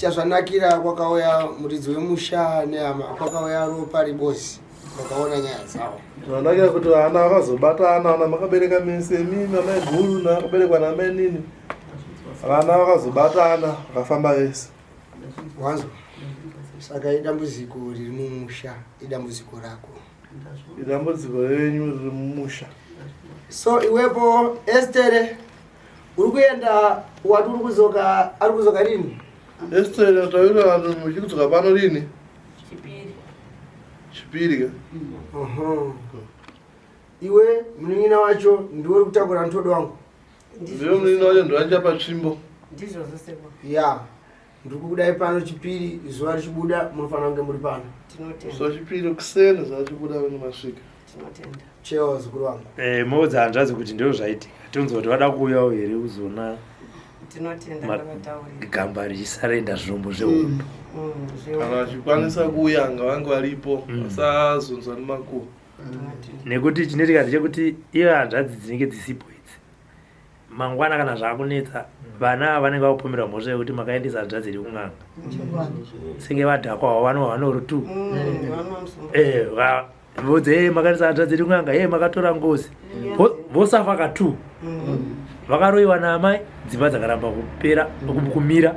Chazvanakira kwakauya muridzi wemusha nehama, kwakauya ropa rebozi vakaona nyaya dzavo. Zvanakira kuti vana vakazobatana, vana makabereka mese imimi amai guru navakaberekwa namai nini, vana vakazobatana vakafamba vese. Wanzwa? Saka idambudziko riri mumusha, idambudziko rako. Idambudziko renyu riri mumusha. So iwepo Estere uri kuenda wati uri kuzoka ari kuzoka rini? Estere taura vanhu muchikudzoka pano rini? Chipiri. Chipiri ka? Uhum. Iwe munin'ina wacho ndiwe uri kutakura ntodo wangu. Ndiwe munin'ina wacho ndiwe achapa tsvimbo. Ndizvozvo sekuru. Ya. Ndiri kukudai pano chipiri zuva richibuda munofanira kunge muri pano. Tinotenda. So chipiri kuseni zuva richibuda vanenge masvika. Tinotenda. Chewa vazukuru vangu. Eh, moudza hanzvadzi kuti ndizvo zvaitika. Tonzwa kuti vada kuuyawo here kuzoona Tinotenda ndavataurira. gamba richisarenda zvombo zvehondo. Kana vachikwanisa kuuya ngavange varipo vasazonzwa nemakuhwa. Nekuti chinoitika ndechekuti ivo hanzvadzi dzinenge dzisipo idzi mangwana kana zvakunetsa vana ava vanenge vakupomerwa mhosva yekuti makaendesa hanzvadzi iri kun'anga senge vadhakwa havo vanova vanori tu eh, vodze hey, makaendesa hanzvadzi iri kun'anga hey, makatora ngozi vosafa ka two vakaroiwa naamai dzimba dzakaramba kupera kumira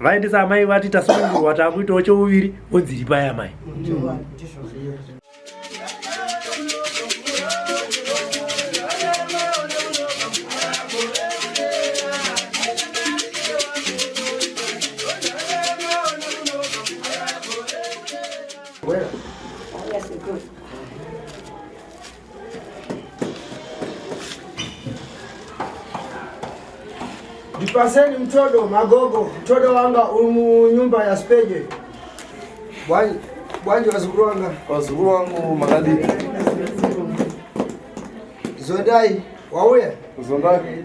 vaendesa amai vati tasunungurwa takuitawo chouviri vonzi ripai amai Ndipaseni mtodo magogo, mtodo wanga uri munyumba ya speje. Bwanji wazukuru wanga. Wazukuru wangu makadii? Zodai wauya? Zodai.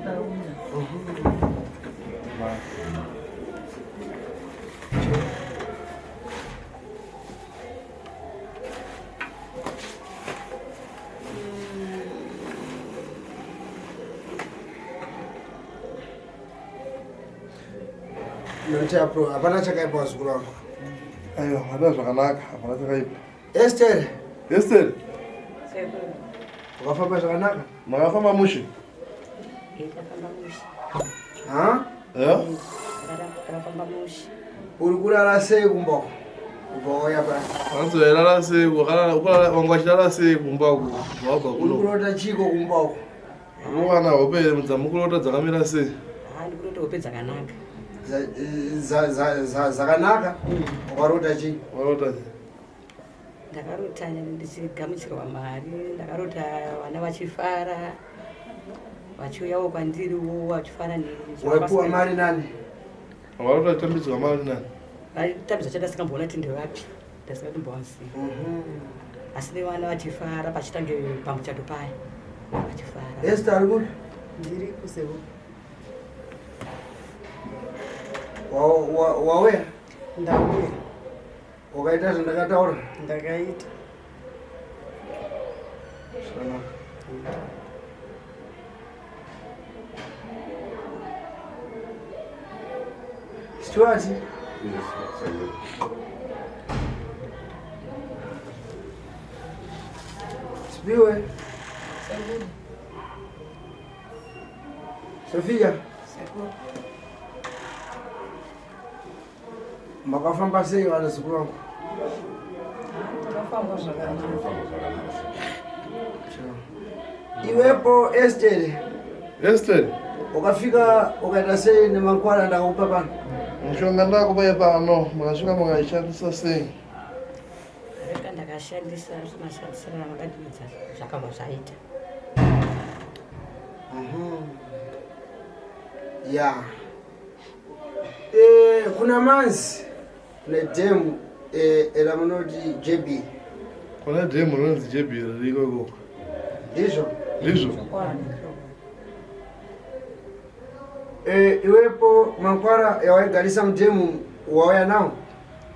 Hapana chakaipa wazukuru wangu. Aiwa, hapana zvakanaka, hapana chakaipa. Esther. Esther. Wakafamba zvakanaka? Makafamba mushe? Ndakafamba mushe. Ha? Yeah? Ndakafamba mushe. Uri kurara sei kumba uko? Kubva wauya pano. Hanzi wairara sei? Wanga wachirara sei kumba uko? Wabva kuno. Uri kurota chiko kumba uko? Unowana hope dzamukurota dzakamira sei? Ha, ndikurota hope dzakanaka. Dzakanaka? Wakarota chii? Wakarota chii? Ndakarota ndichigamuchirwa mari, ndakarota vana vachifara vachiuyawo kwandiriwo vachifara neni. Waipuwa mari nani? Wakarota uchitambidzwa mari nani? Vaitambidzwa chete ndasingamboona kuti ndevapi, ndasingatombovaziva. Asi nevana vachifara pachitange pamuchato paya vachifara. Esther ari kupi? Ndiri kusevo. Wauya? Ndauya. Wakaita zvandakataura? Ndakaita. Zvakanaka. Stuart. Yes, Sipiwe. Sofia. Makafamba sei vazukuru vangu? Takafamba zvakanaka. Iwepo Esther. Esther. Ukafika ukaita sei nemankwara ndakakupa pano? Mishonga ndakupa pano, makasvika makaishandisa sei? Reka ndakashandisa mashandisiro amakadiudza zvakabva zvaita. Ya. Eh, kuna manzi nedhemu eh, ramunoti JB. Kuna dhemu rinonzi JB ririko ikoko. Ndizvo? Ndizvo. Eh, iwepo mankwara yawaigarisa mudhemu wauya nawo?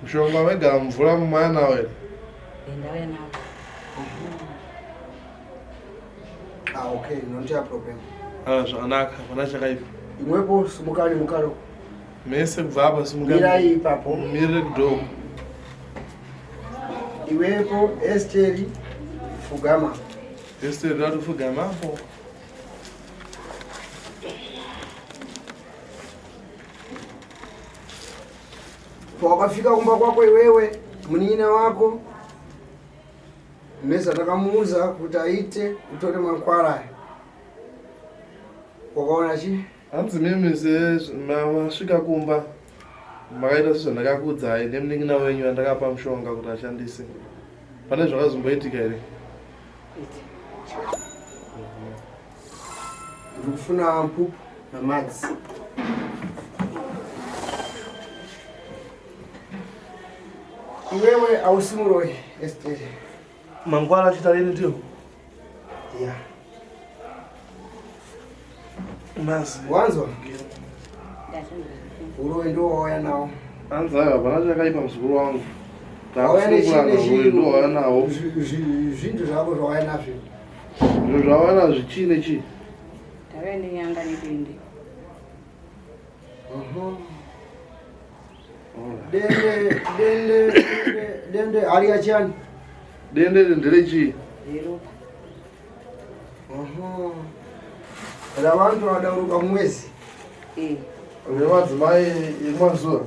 Mushonga waigara mumvura mumaya nawo here? Ndauya nawo. Ah, okay, not a problem. Ah, zvakanaka, hapana chakaipa. Imwepo simukani mukaro. Mese kubva apa simukai ipapo. Mirire kudhoo. Iwepo Esteri fugama. Esteri ratofugama apo. Pawakafika kumba kwako iwewe munin'ina wako meza takamuudza kuti aite utore mankwara aya wakaona chi Hanzi mimi masvika kumba makaita sezvandakakuudzai nemunin'ina wenyu andakapa mushonga kuti ashandise. Pane zvakazomboitika here? Ndikufuna mpupu namadzi. Iwewe hausi muroyi Esteri. Mangwana achiita rini tiyo? Yeah. Mazi. Wanzwa? Uroyi ndiwo wauya nawo. Hanzi aiwa hapana chakaipa muzukuru wangu. Wauya Takusunungurana uroyi ndiwo wauya nawo. Zvinhu zvako zvauya nazvo. Zvinhu zvauya nazvo chii nechii? Ndauya nenyanga nedende. Dende, dende, dende, dende hari yachani. Dende nderechii? Reropa. Ravantu vadauruka mwezi. Eh. Remadzimai emazuva.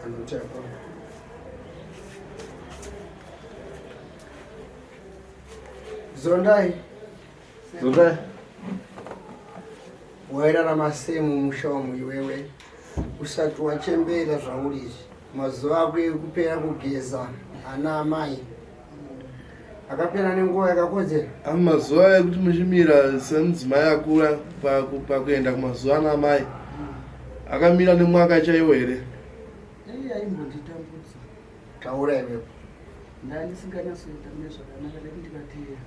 Anochapa. Zondai. Zondai. Wairarama sei mumusha umu iwewe usati wachembera zvauri izvi? Mazuva ako ekupera kugeza ana amai akapera nenguva yakakodzera. Mazuva ekuti muchimira semudzimai akura pakuenda kumazuva ana amai akamira nemwaka chaiwo here? Aimbonditambudza. Taura iwepo. Ndandisinganyatsoita mune zvakanaka ndati ndikateera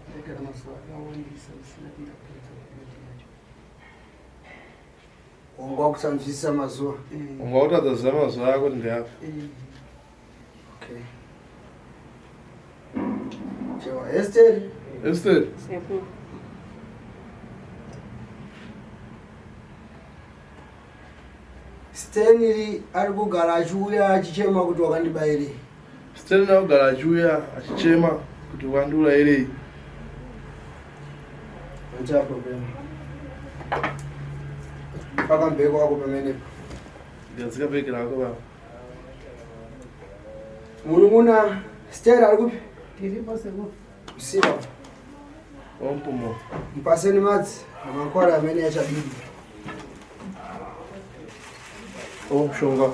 ndaigara mazuva akawandisa ndisina kundapedza period yacho. Wanga wakusanzwisisa mazuva. Wanga wakutadza kuziva mazuva ako kuti ndeapi. Okay. Chewa Esther. Esther. Sekuru. Stanley ari kugara achiuya achichema kuti wakandibairei. Stanley ari kugara achiuya achichema kuti wakandiurayirei. Acha problem. Paka mbeko wako pamenepo. Gadzika bhegi rako baba. Munun'una Stella ari kupi? Tiripo sekuru. Msiba. Wampumo. Mpaseni madzi namankwara amene achabidi. Oh, mushonga.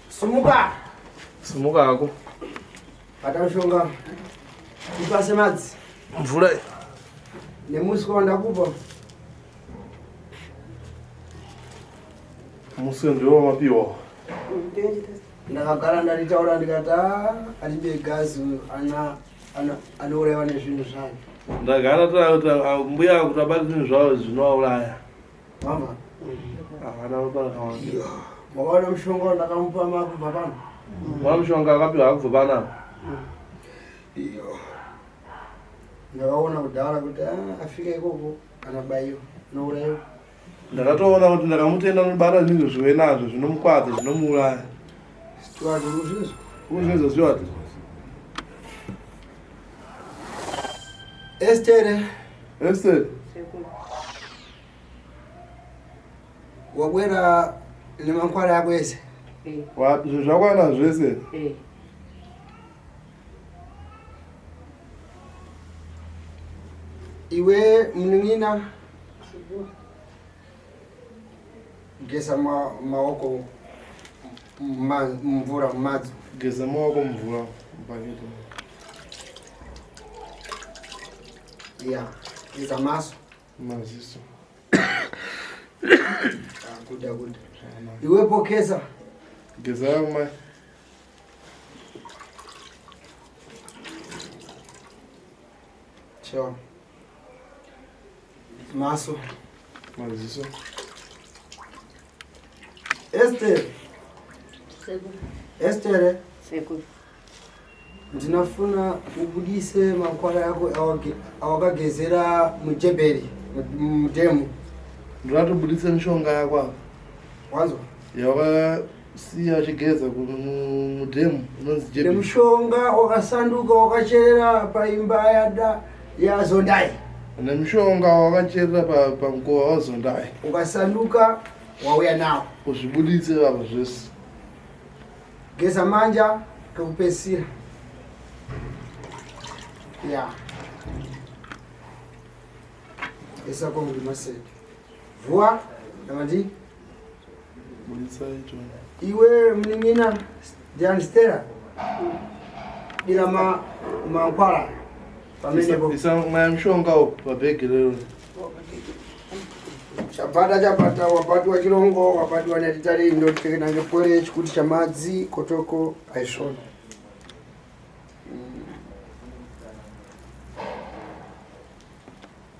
Sumuka. Sumuka hako. Bata mushonga. Mpase madzi. Mvura. Nemuswe wandakupa. Muswe ndiwo wamapiwa. Ndakagara ndaritaura ndikati ah, aribe gazi ana anouraiwa nezvinhu zvake. Ndagara takuti mbuya kuti abate zvinhu zvavo zvinoauraya. Mama. Havana ropa rakawanda. Makaona mushonga wandakamupa makubva pano? Mwana mushonga akapiwa akubva panapa. Ndakaona kudhara kuti ah, afika ikoko anabaiwa anouraiwa. Ndakatoona kuti ndakamutenda anobata zvinhu zvive nazvo zvinomukwadza zvinomuuraya. Stuart urikuzvinzwa? Urikuzvinzwa Stuart? Estere. Estere. Wabwera nemankwara yako ese? Eh. Zvinhu zvakwana zvese? Eh. Iwe munin'ina geza maoko mumvura mumadzo. Geza maoko mumvura mubhaketi. Ya, geza maso. Maziso. Ah, kuda kuda. Iwe pokeza. Geza mai. Sure. Maso. Maziso. Esther. Sekuru. Esther. Sekuru. Ndinafuna ubudise makwara yako awakagezera mujeberi mudhemu. Ndoda tobudise mishonga yako apa. Wanzwa? Yawakasiya uchigeza mudhemu unonzi jeberi. Nemushonga wakasanduka wakacherera paimba yada yazondai. Nemushonga wakacherera pamukova wazondai. Ukasanduka wauya nawo. Uzvibuditse apa zvese. Geza manja kekupedzisira. Ya. Esa kongu masete. Vua namati Buditsa icho. Iwe munin'ina ndiani Stella? Dira ma mankwala pamenepo. Isa mwaya mushonga upo pabhegi rero. Chabata chabata wabatwa chirongo wabatwa nyatitari ndotekenange pwere chikuti chamadzi kotoko aisvona.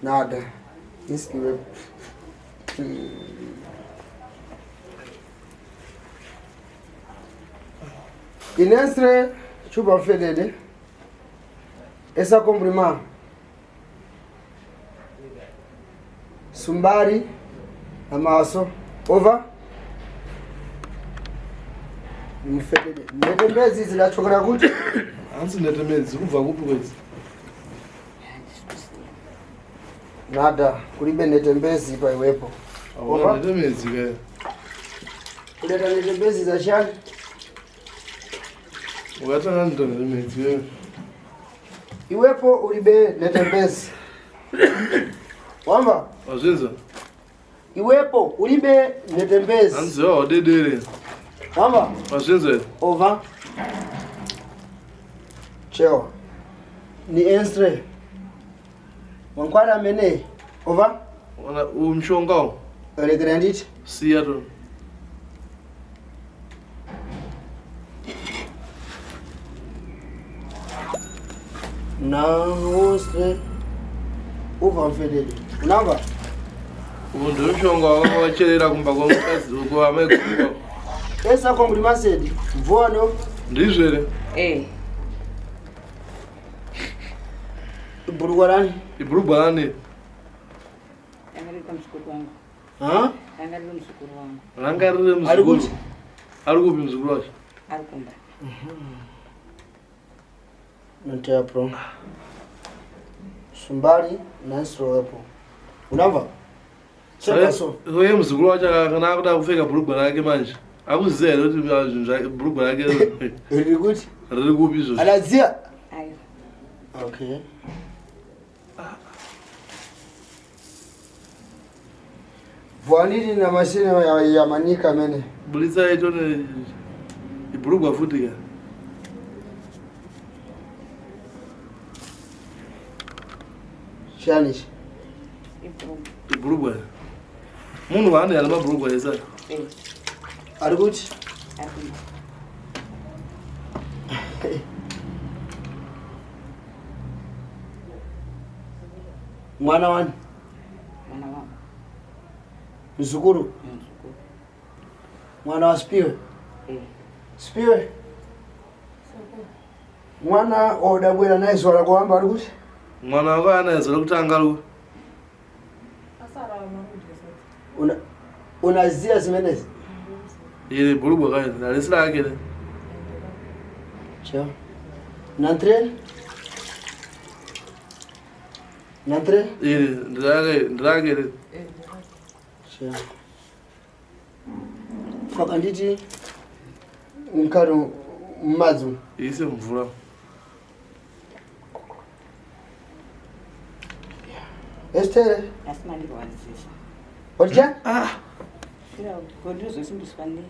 Nada. Inskiwe. Inestre chupa mfedede. Esa komprima. Sumbari na maso. Over. Mfedede. Nhetembezi dzidachokera kuti? Hanzi nhetembezi kubva kupi kwedzi? Nada, kulibe nhetembezi paiwepo. Hauna nhetembezi ke. Kuleta nhetembezi za chani? Ukatanga nto nhetembezi wewe. Iwepo ulibe nhetembezi. Wamba? Wazvinzwa? Iwepo ulibe nhetembezi. Hanzi wewe wadedere. Wamba? Wazvinzwa? Over. Cheo. Ni enstre. Wankwara mene. Over. Ona umshonga uwu. Rekera nditi. Siya to. Na enstre. Uva mfedede. Unamba? Uwu ndiwo mushonga wakacherera kumba kwemukadzi kwamai guru. Esa komburi masedi. Mvua no. Ndizvo here? Eh. Ibhurugwa rani? Ibhurugwa rani? Ranga riri pamuzukuru wangu. Ha? Ranga riri muzukuru wangu. Ranga riri muzukuru. Ari kuti? Ari kupi muzukuru wacho? Ari kumba. Notea pro. Sumbari naisrowepo. Unamva? Cheka so. Uye muzukuru wacho kana akuda kupfeka bhurugwa rake manje. Akuziva here kuti zvinhu zvake bhurugwa rake riri kuti? Riri kupi izvozvo? Anadziya? Aiwa. Okay. Bwanini na mashine ya, ya manika mene. Bulitsa itone ibhurugwa futi ka. Chani ichi? Ibhurugwa. Ibhurugwa. Munhu waanoyana yana mabhurugwa ese. Eh. Ari kuti? Ari kumba. Mwana wani? Mwana wangu. Mzukuru? Mzukuru. Mwana wa Spiwe? Eh. Spiwe? Mwana odabwera naye zuva rakuhamba ari kuti? Mwana wako anaye zuva rekutanga ru. Una unaziya zimenezi? Iri bhurugwa kai, harisi rake re. Chao. Nantre? Nantre? Iri ndirake ndirake re. Chao. Faka nditi mukati mumadzi umu. Ise mvura. Estere. Asi mandirwadzisa. Wati Ah. Ndozosimbiswa ne.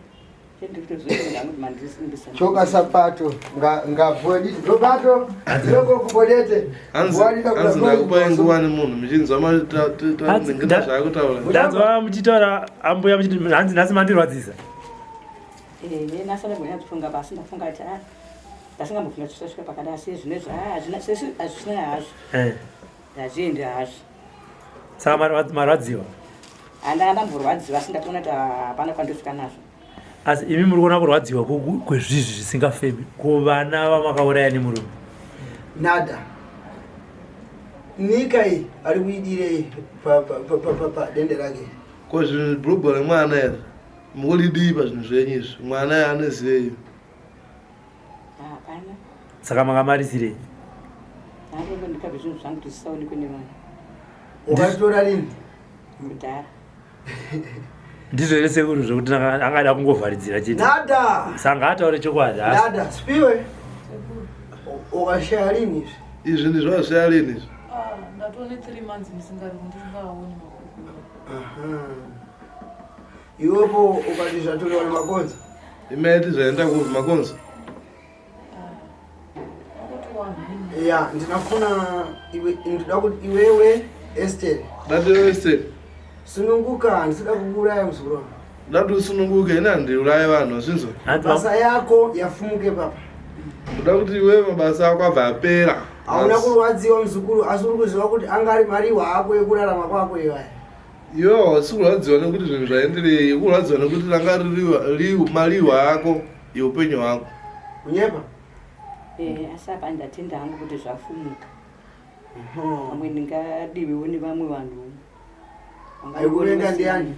Ndozosimbiswa mandisimbisa. Choka sapato nga ngabvuwe nditi robato ndoko kubodete. Hanzi hanzi ndakupai nguva nemunhu muchinzwa Hanzi, matinda zvaakutaura. Ndanzwa muchitaura ambuya muchiti hanzi nhasi mandirwadzisa. Eh, nhasi ndambonyatsofunga pasi ndafunga kuti ah ndasingambofunga kuti zvisasvika pakadai asi zvinezvi ah hazvina sesi hazvisina hazvo. Eh. Hazviendi hazvo. Saka marwadziwa? Handanga ndamborwadziwa asi ndatoona kuti hapana kwandosvika nazvo. Asi imi muri kuona kurwadziwa kwezvizvi zvisingafemi kuvana vamakauraya nemurume. Nada. Nyika iyi ari kuidirei padende rake? Ko zvinhu bhurugwa remwana here? Mukuridii pazvinhu zvenyu izvi? Mwana anezei? Hapana. Saka makamarisirei? Ndakanga ndikabve zvinhu zvangu kuti zvisaonekwe nevanhu. Ukatora rini? Kudhara. Ndizvo here sekuru zvekuti angada kungovharidzira chete? Nada. Saka ataure chokwadi. Nada, sipiwe. Ukashaya rini izvi? Izvi ndizvo zvashaya rini izvi? Ah, ndatone 3 months ndisingaoni makuku. Aha. Iwepo ukati zvatorewa nemakonzo. Imaiti zvaenda kupi makonzo? Ya, ndinafuna iwe ndinoda kuti iwewe Esther. Dati Esther. Sununguka, ndisida kukuuraya muzukuru wangu. Dati usununguke, ina ndiuraye vanhu, zvinzwa. Basa yako yafumuke papa. Ndoda kuti iwewe mabasa ako abva apera. Hauna kurwadziwa muzukuru, asi uri kuziva kuti anga ari mariwa ako ekurarama kwako iwaya. Iwe hausi kurwadziwa nekuti zvinhu zvaenderei, ukurwadziwa nekuti ranga riri mariwa ako eupenyu hwako. Kunyepa? Eh, asi apa ndatenda hangu kuti zvafumuka. Pamwe ndingadiwewo nevamwe vanhu. Aikuvenga ndiani?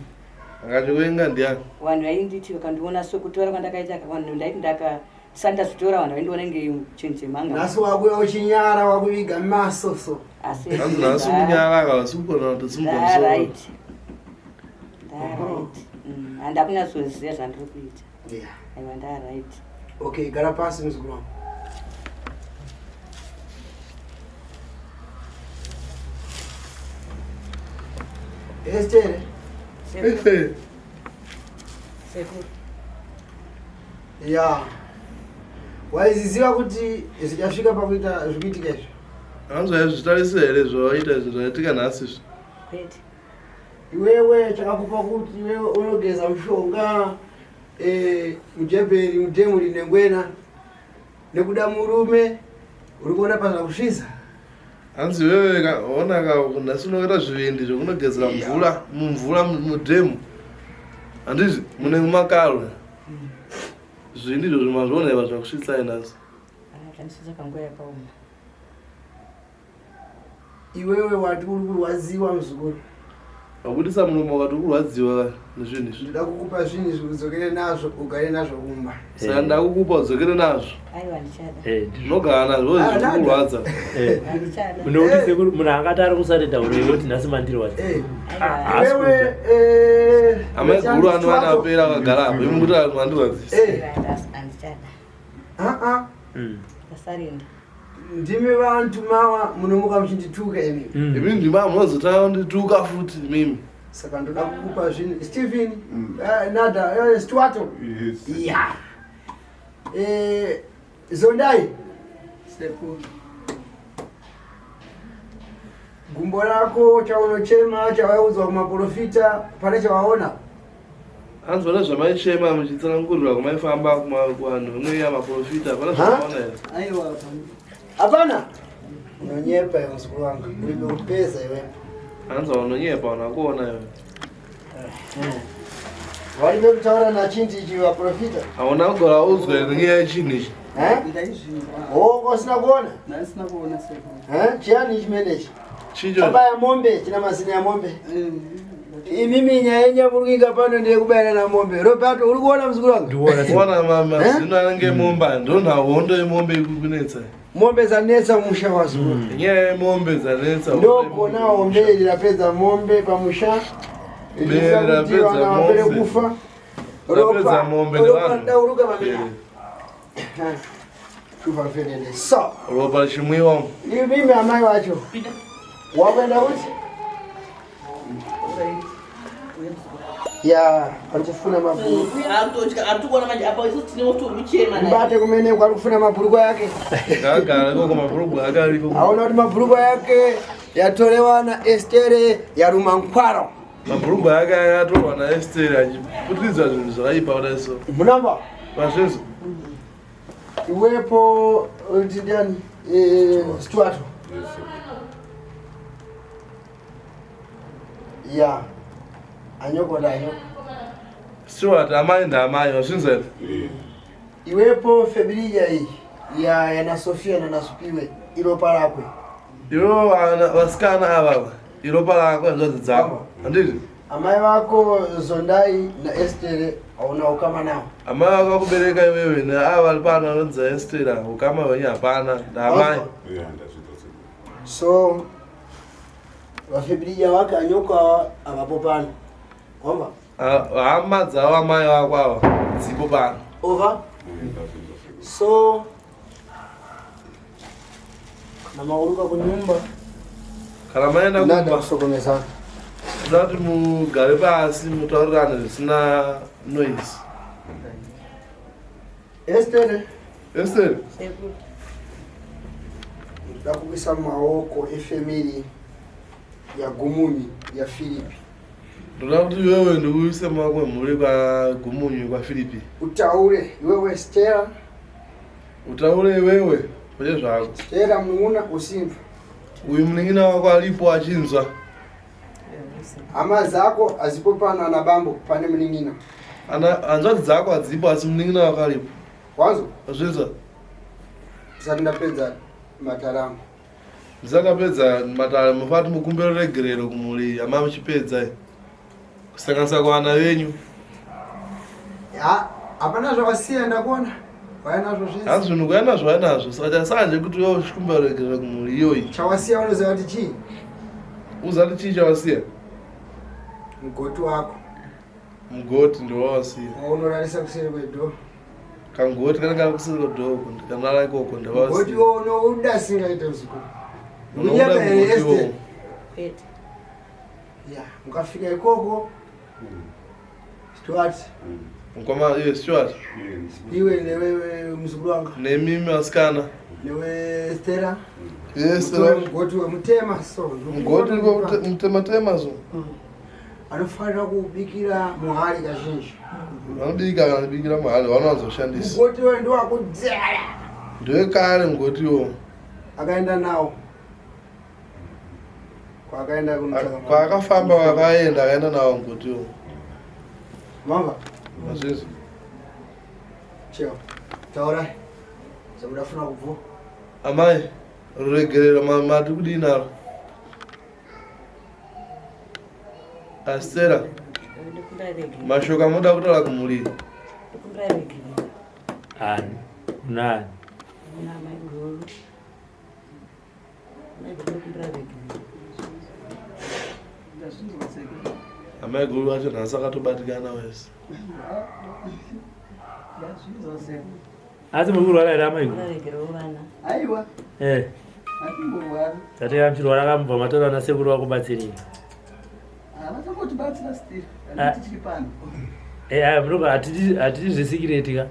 Akatikuvenga ndiani? Vanhu vainditi vakandiona sekutora kwandakaita vanhu ndaiti ndaka sanda zvitora vanhu vaindiona nge chinhu chemhanga. Nhasi wakuya uchinyara wakuviga maso so. Asi Hanzi nhasi kunyara kana sikukona kuti simuka musoro. Right. Right. Handa kunyatsoziva zvandiri kuita. Yeah. Aiwa nda right. Okay, gara pasi muzukuru wangu. Esther. Esther. Sekuru. Ya. Waiziziva kuti zvichasvika pakuita zvikuitika izvi? Hanzi waizvitarisa here zvawaita izvi zvaitika nhasi izvi? Kwete. Iwewe chakakupa kuti iwewe unogeza mushonga eh, mujebheri mudhemu rine ngwena nekuda murume uri kuona pazvakusvisa. Hanzi iwewe ka ona ka nhasi unoita zvivindi zvekunogezera mvura mumvura mudhemu. Handizvi mune makaro. Zvivindi izvozvo mazviona iva zvakusvitsai nhasi. Ah, zvandisvitsa panguva yakaoma. Iwewe wati uri kurwadziwa muzukuru. Wabudisa muromo wakati uri kurwadziwa nezvinhu izvi. Ndoda kukupa zvinhu izvi udzokere nazvo ugare nazvo kumba. Saka ndakukupa udzokere nazvo. Aiwa ndichada. Unogara nazvo zviri kurwadza. Handichada. Nokuti sekuru munhu angati ari kusarenda uroyi woti nhasi mandirwadza. Iwewe eh, Amai guru anova apera akagara apo. Imi kuti mandirwadzisa. Handichada. Ah ah. Ndasarenda. Ndimi vantu mawa munomuka muchindituka imi. Imi ndimi munozotanga kundituka futi imimi. Saka ndoda kukupa zvinhu. Stephen, Nada, Stuarto. Yes. Yeah. Zondai. Sekuru. Gumbo rako chaunochema chawaiudzwa kumaprofita pane chawaona? Hanzi pane zvamaichema muchitsanangurira kumaifamba kuvanhu vemweya maprofita pane zvamaona here? Aiwa hapana. Hapana? Unonyepa iwe muzukuru wangu. Uri kupeza iwe. Hanzi unonyepa unakuona iwe. Varime kutaura nachinti ichi vaprofita? Hauna kugara udzwa here nyaya yechinhu ichi? Eh? Ndaizvinzwa. Oh, usina kuona? Ndasina kuona sekuru. Eh? Chiyani chimenechi? Chicho. Chabaya mombe, china mazina ya mombe. Imimi nyaya yenyu yamuri pano ndeyekubayana namombe. Roberto, uri kuona muzukuru wangu? Ndikuona Kuona mazino anenge emombe ndonhau yemombe iri kunetsa. Mombe dzanetsa musha wazukuru. Nyaya yemombe dzanetsa. Ndogona hombe iri rapedza mombe pamusha. Bere Ichiita kuti rapedza vana vapere mombe. kufa. Rapedza mombe ropa nevanhu. dauruka pamene. Kufa fenene. So, Ropa richimwiwa. imimi amai wacho. Wakuenda kuti? Ya, ari kufuna mabhurukwa. Arikuona manje apa isusu tine kutomuchema naye. Mubate kumene kwari kufuna mabhurukwa yake. Ngaagara ikoko mabhurugwa ake ariko. Aona kuti mabhurukwa yake yatorewa na Estere yaruma nkwaro. Mabhurugwa ake akatorwa naEsteri achiputiridza zvinhu zvakaipa kudai so. Munamba Mazvinzwa. iwepo kuti ndiani? Stuart. Ya. Anyoko nda anyoko. Stewart, amai ndaamai, wazvinzwa here? Iwepo febrija iyi ya yana Sofia na Nasupiwe iropa rakwe. Iwewo vana vasikana ava iropa rako hanzvadzi dzako. Handiti? Amai vako Zondai na Estere hauna ukama navo. Amai vako vakubereka iwewe neava vari pano vanonzi Estera ukama hwenyu hapana ndaamai. So vafebrija vake anyoka avapo pano. Wamba? Hama dzavo amai vako ava dzipo pano. Over. So kana mauruka kunyumba kana maenda kumba kusokomezana toda kuti mugare pasi mutaurirane zvisina noise. Esther. Esther. Ndoda kuisa maoko efamily yaGumunyi yaFilipi. Ndoda kuti iwewe ndikuise maoko emhuri kwaGumunyi kwaFilipi. Utaure iwewe Stella. Utaure iwewe kwete zvako. Stella muuna usimba. Uyu munin'ina wako alipo achinzwa. Hama dzako hadzipo pano ana bambo pane munin'ina. Ana hanzvadzi dzako hadzipo asi munin'ina wako aripo. Wanzwa? Zvinzwa. Ndisati ndapedza matare angu. Ndisati ndapedza matare mufati mukumbiro regerero kumhuri yama muchipedza kusanganisa kuvana venyu. Ya, hapana zvakasiya ndakuona. Waya nazvo zvese. Hanzi zvinhu kuya nazvo waya nazvo saka chasara ndechekuti iwe uchikumbira regerero kumhuri iyoyi. Chawasiya unoziva kuti chii? Uziva kuti chii chawasiya? Mugoti wako. Mugoti ndowawasiya. Waunorarisa kuseri kwedhoo. Kangoti kanenge kari kuseri kwedhoo uko ndikanara ikoko ndowawasiya. Mugoti iwo unouda singaite muzukuru. Unouda mugoti iwowo. Kwete. Ya, mukafika ikoko Stuart. Mukoma iwe Stuart. Iwe newe muzukuru wangu. Nemimi vasikana. Newe Stella. Yes, Stella. Mugoti wemutema so. Mugoti mutema tema so. Anofanira kubikira muhari kazhinji. Vanobika kana kubikira muhari vanowanzoshandisa. Mugoti wewe ndiwakudzara. Ndewekare mugoti iwo. Akaenda nawo. Kwakaenda kunotsvaka Kwaakafamba wakaenda akaenda nawo mugoti iwo. Mama. Mazvizvo. Cheo. Taurai. Zvamudafuna kubvu. Amai, ruregerero mati kudii naro? Astera. Mashoko amunoda kutaura kumhuri. Ani? Unani? Una maiguru. Amai guru vacho nhasi akatobatikana wese. Asi muri kurwara here amai guru? Aiwa. Eh. Tateka muchirwara kamubva matora ana sekuru vakubatsirei. Vakangotibatsira still. Handiti tiri pano. Eh, aya munoga hatidi hatidi zvesikireti ka.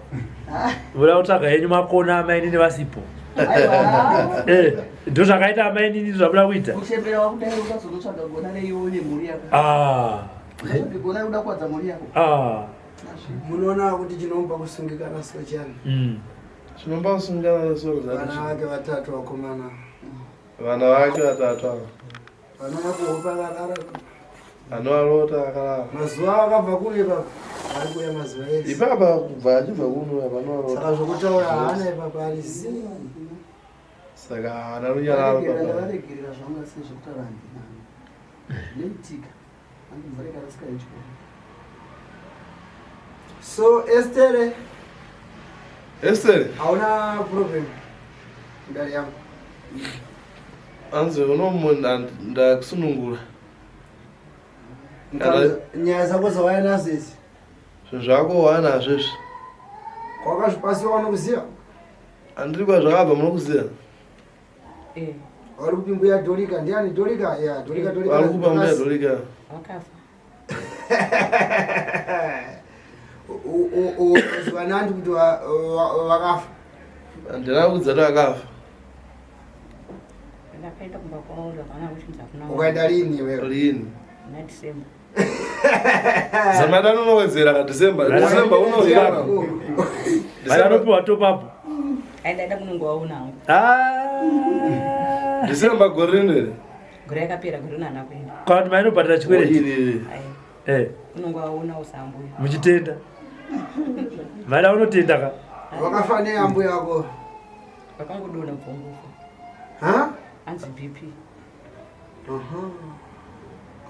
Muda kutsvaga henyu makona amainini vasipo. Eh, ndozvakaita amainini zvamuda kuita. Kuchembera wakudai ukazonotsvaga gona reiwo nemhuri yako. Ah. Ukatsvaga gona rekuda kuwadza mhuri yako. Ah. Munoona kuti chinomba kusungikana so chani. Chinomba kusungikana so Vana vake vatatu vakomana. Vana vake vatatu ava. Vanouya kuhope akarara. Anovarota akarara. Mazuva akabva kure ipapa. Ari kuuya mazuva ese. Ipapa kubva achibva kuno vanovarota. Saka zvokutaura haana ipapa ari zii. Saka haana runyararo papa. Ndavaregerera zvanga sei zvekutaura handina. Zvinoitika. Hanzi mvura ikarasika yechikoro. So Estere. Estere. Hauna problem. Ndari yangu. Hanzi unomunhu ndakusunungura. Nyaya dzako dzawaya nadzo idzi. Zvinhu zvako waya nazvo izvi. Kwakazvipasiwa unokuziva? Handiri kwazvakabva munokuziva? Eh. Vari kupi mbuya Dorika? Ndiani Dorika? Ya, Dorika Dorika. Vari kupa mbuya Dorika. Vakafa. Uziva nandi kuti vakafa? Handina kudza kuti vakafa. Ndakaenda kumba kwavo ndakaona kuti hakuna. Ukaenda lini iwewe? Lini? Muna December. Zamadani unowedzera ka December. December unowedzera. Vanopiwa top up. Aenda aida kunongovaona hangu. Ah. December gore rino here? Gore yakapera gore rino haana kuenda. Kana kuti mainobhadhara chikwereti. Iri. Eh. Unongovaonawo saambuya. Muchitenda. Maida unotenda ka? Wakafa nei ambuya wako? Vakangodonha bvongofa. Ha? Hanzi BP. Aha.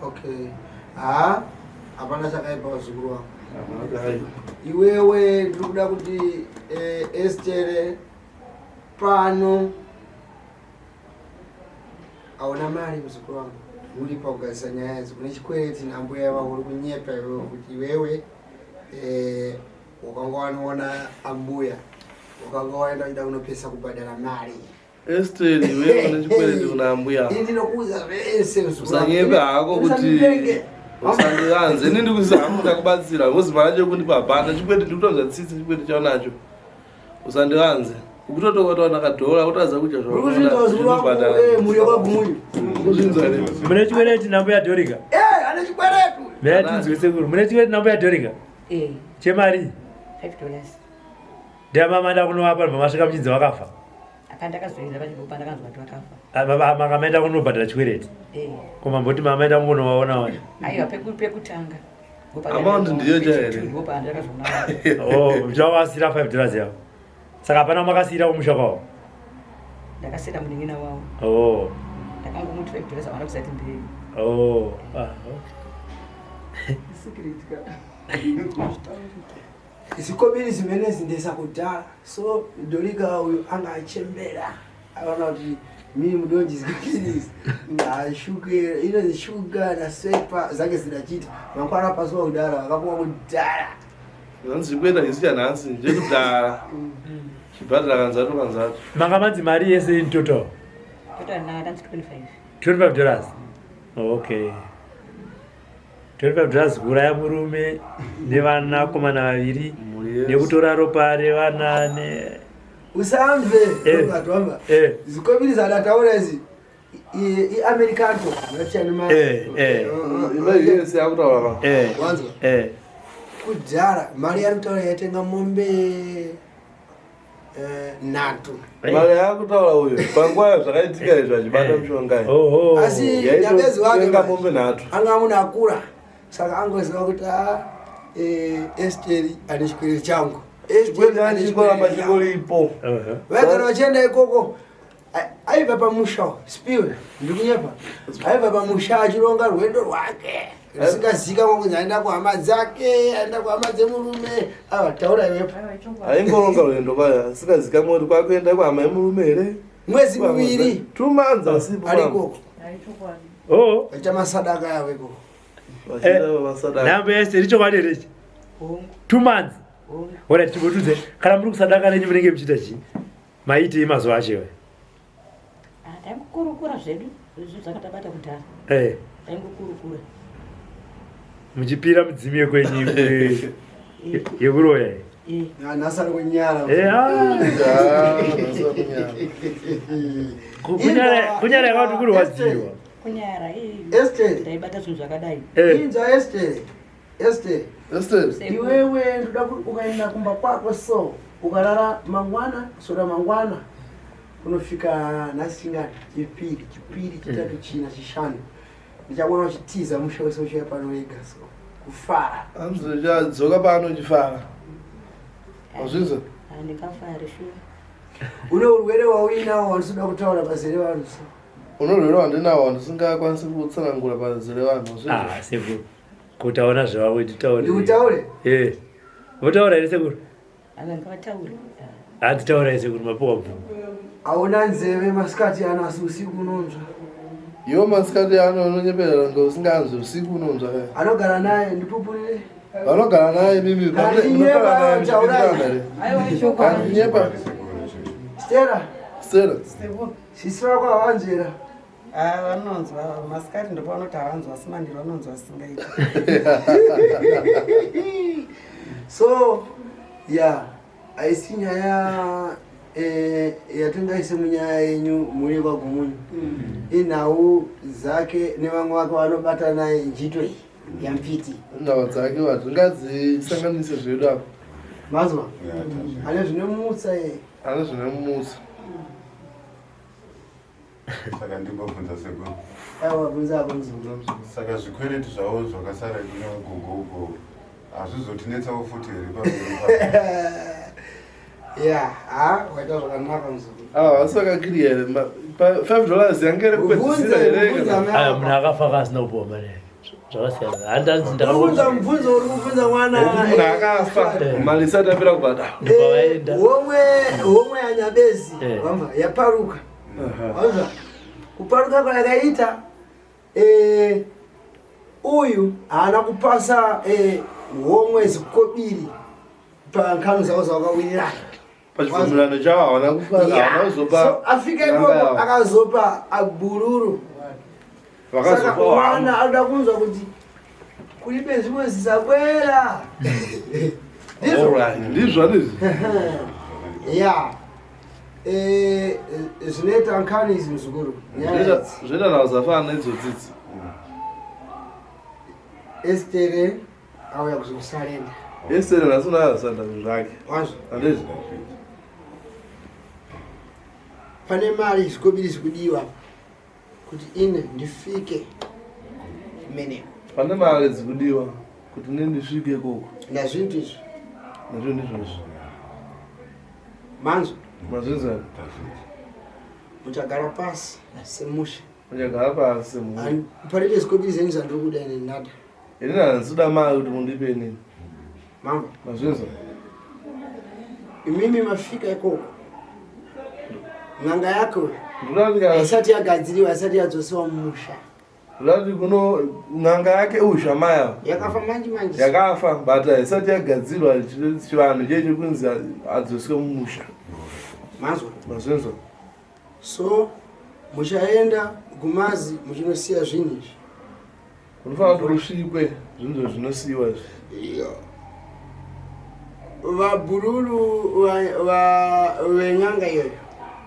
Okay. Ha? Hapana chakaipa vazukuru wangu. Iwewe ndiri kuda kuti eh, Estere pano Hauna mari muzukuru wangu, uri pakugadzisa nyaya idzi. Kune chikwereti nambuya vako uri kunyepa iwewe kuti iwewe eh, wakanga wanoona ambuya wakanga waenda kuida kunopesa kubhadhara mari. Esther, iwewe une chikwereti kuna ambuya. Ini ndinokuudza zvese muzukuru wangu. Usanyepe hako kuti Usandipenge. usandivanze. Ini ndikuziva hangu ndakubatsira. Because mari yacho kundipa hapana. Chikwereti ndikutoudza tsitsi chikwereti chaunacho. Usandivanze. Ukutotoona kadhora kutadza kudya Urikuzvinzwa zukuru wangu, eh, mhuri yekwaGumunyu. Urikuzvinzwa here? Mune chikwereti nambuya Dorika. Eh, ane chikweretu. Mira tinzwe sekuru. Mune chikwereti nambuya Dorika. Eh. Chemari. 5 dollars. Ndiyamama ndakunovapa ndobva masvika muchinzi vakafa. Apa ndakazoenda pachibva ndakanzwa kuti vakafa. Ah, baba makamaenda kunobhadhara chikwereti. Eh. Ko mamboti mamaenda kungonovaona wani. Aiwa pekutanga. Amount ndiyo cha here? Oh, zvavasira 5 dollars yavo. Saka hapana makasiyira kumusha kwavo. Ndakasiyira munin'ina wavo. Oh. Ndakangomuti 5 dollars havana kuzati mberi. Oh. Ah, okay. Secret ka. Zikobiri zimenezi ndezakudhara so Dorika uyu anga achembera aona kuti mii mudonji zikobiri ashuke inonzi shuga nasepa zake zidachita mangwana pazuva kudhara akapuwa kudhara Zvanzi kuenda chisi chanhasi chekudhara. Chibhadhara kanzatu kanzatu. Manga manzi mari yese in total. Total na tanzi 25. 25 dollars. Okay. 25 dollars kuuraya murume nevanakomana vaviri nekutora ropa revana ne usamve Eh. Robert, wamva Eh. zikobiri zadataura izi iamericano ngatichani Eh, eh. Imari yese yakutaura ka. Eh. Wanzwa? Eh. Kudhara mari yari kutaura yaitenga mombe eh, nhatu. Mari yakutaura uyu panguva zvakaitika izvi achibata mushonga iyi. Oho. Asi nyabezi wake Yaitotenga manje, mombe nhatu. anga munhu akura saka angoziva kuti a Esteri ane chikwereti changu. Esteri Chikwereti ane chingoramba chikwereti changu. chingoripo. Vaigara vachienda ikoko aibva pamusha spiwe ndikunyepa aibva pamusha achironga rwendo rwake risingazikamwa kunzi aenda kuhama dzake aenda kuhama dzemurume ava taura iwepo Aingoronga rwendo paya asingazikamwa kuti kwakuenda kuhama yemurume here. Mwedzi miviri. 2 months asipo. Ari ikoko. Oh. Vachiita masadaka yavo ikoko. Vachiita masadaka. Nhambo yese iri chokwadi here ichi? 2 months. Ora timbotudze kana muri kusadaka renyu munenge muchiita chii? Maitei mazuva acho iwayo? Ah, taingokurukura zvedu zvinhu zvakatabata kudhara. Eh. Taingokurukura. Muchipira midzimu yekwenyu yekuroya iyi. Nhasi ari kunyara. Eh, ah. Kunyara yakati kurwadziwa. Kunyara Esther. Ndaibata zvinhu zvakadai. Eh. Inzwa Esther. Esther. Esther. Iwewe ndoda kuti ukaenda kumba kwako so ukarara mangwana kusora mangwana unofika nhasi chingani chipiri chipiri chitatu china chishanu ndichakuona uchitiza musha wese uchiuya pano wega so kufara. Hanzi uchadzoka pano uchifara. Wazvinzwa? Handingafari shuwa. Une urwere wauinawo wandisida kutaura pazere vanhu so. Une urwere wandinawo wandisingakwanisi kutsanangura pazere vanhu. Wazvinzwa? Ah, sekuru. Kutaona zvavavo titaure. Ndikutaure? Eh. Votaura here sekuru? Ava ngavataure. Hanzi taurai sekuru mapuwa bvumo. Hauna nzeve masikati ano asi usiku unonzwa. Iwo masikati ano unonyeperera kunge usinganzwi usiku unonzwa kaya. Anogara naye ndipupurire. Vanogara naye mimi Handinyepa, munogara naye taurai. muchipindirana here? Handinyepa. Stella. Stella. Sisi vako havanzvera. Ah, vanonzwa masikati ndopavanoti havanzwa asi manheru vanonzwa asingaiti. So ya haisi nyaya eh, yatingaise munyaya yenyu muri kwaGumunyu inhau dzake nevamwe vake vanobata naye njito iyi yaMpiti. Ndava dzake hatingadzisanganise zvedu apa. Mazwa ane zvine mutsa ye Ane zvine mutsa. Saka ndimbobvunza sekuru. Aiwa bvunza ako muzukuru. Saka zvikwereti zvavo zvakasara kuna gogo uko hazvizotinetsawo futi here pamberi pa Ya, ha, waita zvakanaka muzukuru. Ah, asi vakakiriya here? $5 yange iri kupedzisira here? Bvunza Aya mai munhu akafa akasina kupiwa mari yake. Zvakasiyana. Handanzi Kubvunza mubvunzo uri kubvunza mwana. Nekuti munhu akafa mari isati yapera kubhadhara. Ndopavaenda. Homwe homwe yanyabezi Eh. wamva yaparuka. Wamva? Kuparuka kwayakaita eh uyu haana kupasa homwe zikobiri pankhanu zavo zvavakawirirana. Pachibvumirano chavo havana kupa havana kuzopa. So, afika ikoko akazopa abhururu. Saka Vakazopa mwana hama. anoda kunzwa kuti kuribe zvimwe zvisakwera. Ndizvo? Alright, ndizvo handizvo. Ya. Zvinoita nkhani izi muzukuru. Nyaya idzi. Zvinoita nhau dzafanana neidzodzidzi. Estere auya kuzokusarenda. Estere nhasi unoazanda zvinhu zvake. Wazvo. Handizvo? Pane mari zvikobiri zvikudiwa kuti ine ndifike meneko. Pane mari dzikudiwa kuti ne ndisvike ikoko. Ndazvintu izvi. Nazvo ndizvozvo. Manzwa. Mazvinzwa. Muchagara pasi semusha. Muchagara pasi semusha. Pane zvikobiri zvenyu zvandiri kuda ine nada. Ini handisi mari kuti mundipe inini. Mama. Mazvinzwa. Imimi mafika ikoko. N'anga yako Ndoda kuti kana haisati yagadziriwa, haisati yadzosewa mumusha. ndoda kuti kuno n'anga yake usha maya Yakafa manje manje. yakafa but haisati yagadzirwa chivanhu chee chekunzi adzoswe mumusha. Manzwa. Mazvinzwa. So muchaenda gumazi muchinosiya zvinhu izvi. Unofanira kuti usvikwe zvinhu zvinosiyiwa izvi. Vabhururu ven'anga iyoyo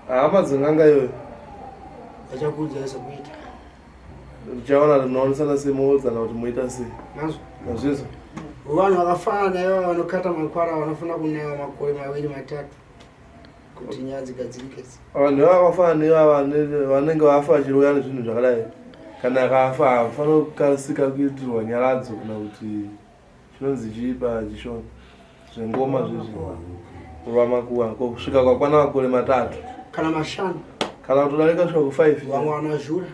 Hama dzen'anga iyoyo vachakuudzai zvekuita. tichaona tinoonesana sei moudzana kuti moita sei. Manzwa. Mazvinzwa. Vanhu vakafanana naivo vanokata makwara vanofanira kunaiwa makore maviri matatu kuti nyaya dzigadzirike. Vanhu ivava vakafanana neivava vanenge vafa vachiroya nezvinhu zvakadai. Kana akafa haafaniri kukasika kuitirwa nyaradzo kana kuti chinonzi chii pachishona zvengoma zvezvi kurwa makuva kusvika kwakwana makore matatu Kana mashanu kana kutodarika kusvika ku5 vamwe vanazhura.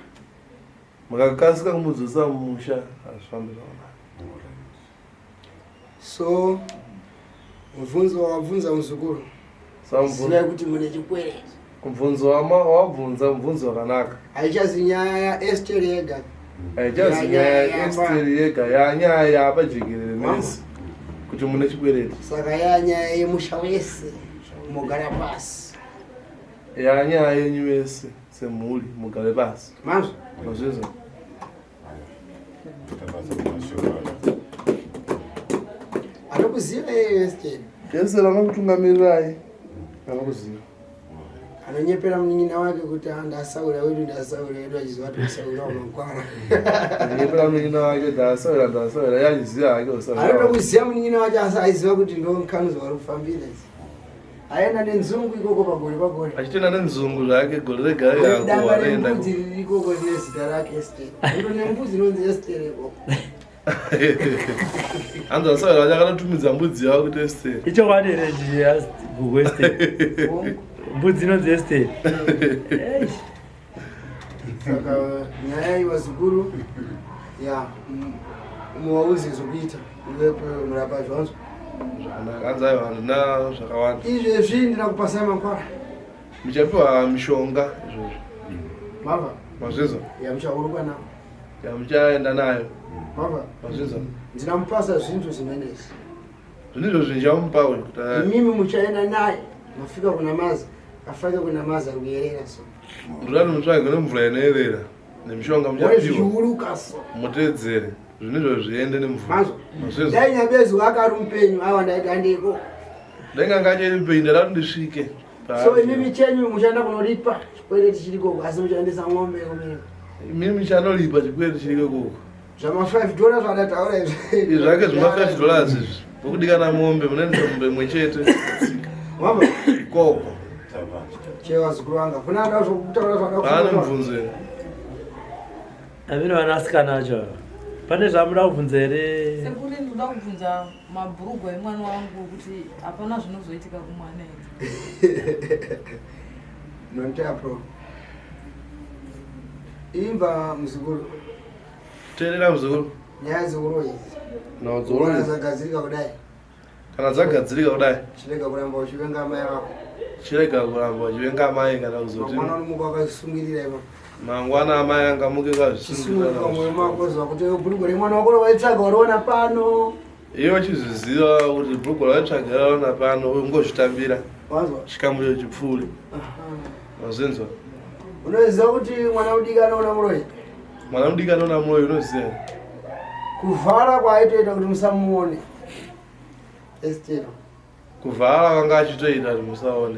Makakasika kumudzosa mumusha hazvifambi zvakanaka. So mubvunzo wawabvunza muzukuru. Saka Zivai kuti mune chikwereti. Mubvunzo wabvunza mubvunzo wakanaka. Haichazi nyaya yaEsteri yega. Haichazi nyaya yaEsteri yega yanyaya yapajekerere mese kuti mune chikwereti. Saka yanyaya yemusha wese mugara pasi. Yanyaya yenyu vese semhuri mugare pasi. Manzwa? Mazvinzwa. Anokuziva iye Esteri. Esteri anokutungamirirai anokuziva. Anonyepera munin'ina wake kuti ah, ndasaura wedu ndasaura wedu achiziva kuti usaura wamangwana. Anonyepera munin'ina wake ndasaura ndasaura iye achiziva hake usaura. Anoda kuziva munin'ina wake asi aiziva kuti ndo nkanuzo vari kufambira idzi. Aenda nenzungu ikoko pagore pagore. Achitoenda nenzungu zvake gore rega rega Danga akohwa anoenda rembudzi riri ikoko rine zita rake Esteri. Ndo nembudzi inonzi Esteri ikoko. Hanzi vasaura vacho akatotumidza mbudzi yavo kuti Esteri. Ichokwadi here gugu Esteri? Mbudzi inonzi Esteri. Saka nyaya iyi vazukuru ya muwauze zvokuita murapa zvanzo. Zvakanaka hanzi aiwa handina zvakawanda. Izvezvi ndina kupasai makwara. Muchapiwa mishonga izvozvo. Mava. Mazvinzwa? Ya muchaurukwa nawo. Ya muchaenda nayo. Mava. Mazvinzwa? Ndinamupasa zvinhu zvimenezi. Zvinhu izvozvo ndichamupa uyu kuti Imimi muchaenda naye mafika kuna mazi afake kuna mazi ari kuyerera so. Ndoda kuti mutsvage nemvura inoerera nemishonga Ore muchapiwa. zvichiuruka so. Muteedzere zvinhu izvozvo zviende nemvura. Mazwa. Mazvinzwa? Dai nyabezi wake ari mupenyu awa ndaiti handiko. Dai nganga achiri mupenyu ndada kuti ndisvike. So imimi chenyu muchaenda kunoripa chikwereti chiri koko asi muchaendesa ng'ombe kumeneko. Imimi muchanoripa chikwereti chiri koko. Zvama $5 zvandataura izvi. Izvi zvake zvima $5 izvi. Vokudikana mombe munoendesa mombe imwe chete. Mama. Ikoko. Chewa zukuru vanga. Kuna ada zvokutaura zvada. Pane mubvunzo here? Amene vanasikana acho ava. Pane zvamuda kubvunza here? Sekuru ndinoda kubvunza mabhurugwa emwana wangu kuti hapana zvinozoitika kumwana here. Nontea pro. Imba muzukuru. Teerera muzukuru. Nyaya dzeuroyi idzi. No, dzeuroyi. Dzagadzirika kudai. Kana dzagadzirika kudai. Chirega kuramba uchivenga amai vako. Chirega kuramba uchivenga amai kana kuzoti. Mangwana unomuka wakazvisungirira ivo. Mangwana amai angamuke kazvisungirira. Mwoyo mako ziva kuti bhurugwa remwana wako rawaitsvaga wariwana pano. Iwe uchizviziva kuti bhurugwa rawaitsvaga wariwana pano ungozvitambira. Wanzwa? Chikamu icho chipfuure. Wazvinzwa? Unoziva kuti mwana mudiki anoona muroyi? Mwana mudiki anoona muroyi unoziva? Kuvhara kwaaitoita kuti musamuone. Estero. Kuvhara vanga achitoita kuti musaone.